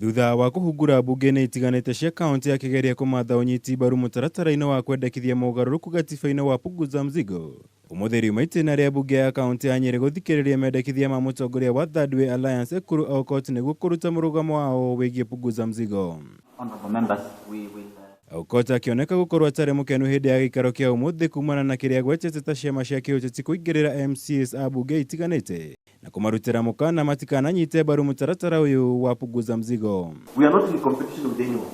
Thutha wa kũhungura mbunge-inĩ itiganĩte cia kaunti akĩgeria kũmatha ũnyiti mbaru mũtaratara-inĩ wa kwendekithia mogarũrũku gatiba-inĩ wa Punguza Mzigo, ũmũthĩ riuma itĩna rĩa mbunge ya kaunti ya Nyĩrĩ gũthikĩrĩria mendekithia ma mũtongoria wa Third Way Alliance Ekuru Aukot nĩguo kũruta mũrũgamo wao wĩgiĩ Punguza Mzigo. Honorable members, we will. Aukot akĩoneka gũkorwo atarĩ mũkenu hĩndĩ ya gĩikaro kĩa ũmũthĩ kumana na kĩrĩa agwetete ta ciama cia kĩũteti kũingĩrĩra MCAs a mbunge itiganĩte na kũmarutĩra mũkana matikananyite mbaru mũtaratara ũyũ wa Punguza Mzigo. We are not in competition with anyone.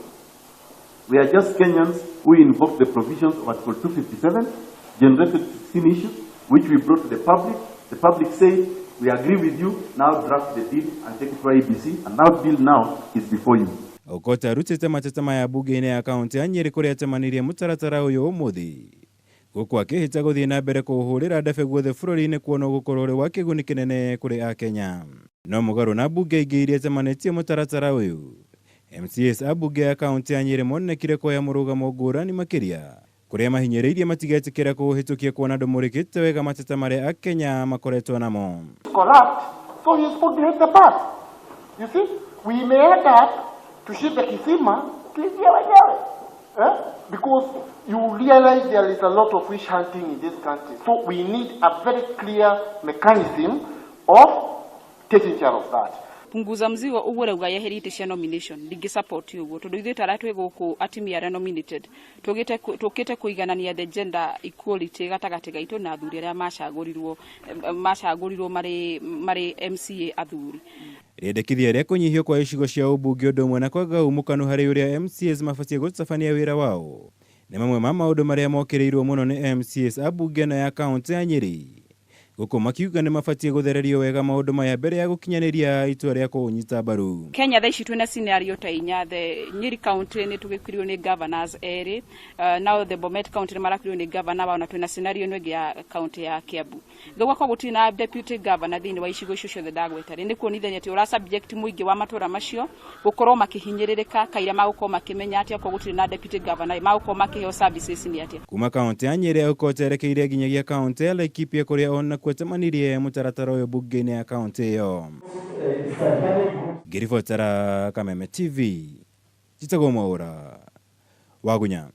We are just Kenyans who invoked the provisions of Article 257, generated 16 issues, which we brought to the public. The public said, "We agree with you, now draft the bill and take it to IEBC," and that bill now is before you. Aukot arutĩte mateta maya mbunge-inĩ ya kaunti ya Nyĩrĩ kũrĩa acemanirie mũtaratara ũyũ ũmũthĩ gũkũ akĩhĩta gũthiĩ na mbere kũũhũrĩra ndebe guothe bũrũri-inĩ kuona ũgũkorwo ũrĩ wa kĩguni kĩnene kũrĩ akenya. No mũgarũ na mbunge ingĩ iria ecemanĩtie mũtaratara ũyũ, MCAs a mbunge ya kaunti ya Nyĩrĩ monekire kuoya mũrũgamo ngũrani makĩria kũrĩa mahinyĩrĩirie matigetĩkĩra kũũhĩtũkia kuona ndũmũrĩkĩte wega mateta marĩa akenya makoretwo namo. Corrupt, so he's put behind the bus. You see, we may end up tushinde kisima tuingie wenyewe, eh? Because you realize there is a lot of witch hunting in this country. So we need a very clear mechanism of taking care of that. Punguza Mzigo ũguo rauga yeherie itĩ cia nomination, ndingĩ support ũguo tondũ ithuĩ ta arĩa twĩ gũkũ atumia arĩa nominated tũkĩte kũiganania the gender equality gatagatĩ gaitũ na athuri arĩa macagũrirwo marĩ MCA athuri. Rĩendekithia rĩa kũnyihio kwa icigo cia ũmbunge ũndũ ũmwe na kwaga umũkanu harĩ ũrĩa MCAs mabatiĩ gũtabania wĩra wao nĩ mamwe ma maũndũ marĩa mokĩrĩirwo mũno nĩ MCAs a mbunge ĩno ya kaunti ya Nyĩrĩ gũkũ makiuga nĩ mabatiĩ gũthererio wega maũndũ maya mbere ya gũkinyanĩria itua rĩa kũũnyita mbaru. Kenya thaa ici twĩna scenario ta inya. The Nyeri County nĩ tũgĩkuirio nĩ governors erĩ, now the Bomet County nĩ marakuirio nĩ governor wao, na twĩna scenario ĩno ĩngĩ ya county ya Kiambu. Gũgakorwo gũtirĩ na deputy governor thĩinĩ wa icigo icio ciothe ndagweta rĩ, nĩ kuonithania atĩ ũra subject mũingĩ wa matũra macio gũkorwo makĩhinyĩrĩrĩka kaira magũkorwo makĩmenya atĩ okorwo gũtirĩ na deputy governor magũkorwo makĩheo services nĩ atĩa. Kuma kaunti ya Nyĩrĩ Aukot erekeire nginyagia kaunti ya Laikipia kũrĩa onakuo acemanirie mũtaratara ũyũ mbunge-inĩ ya kaunti ĩyo. Ngĩribotera Kameme TV, njĩtagwo Mwaũra Wagunya.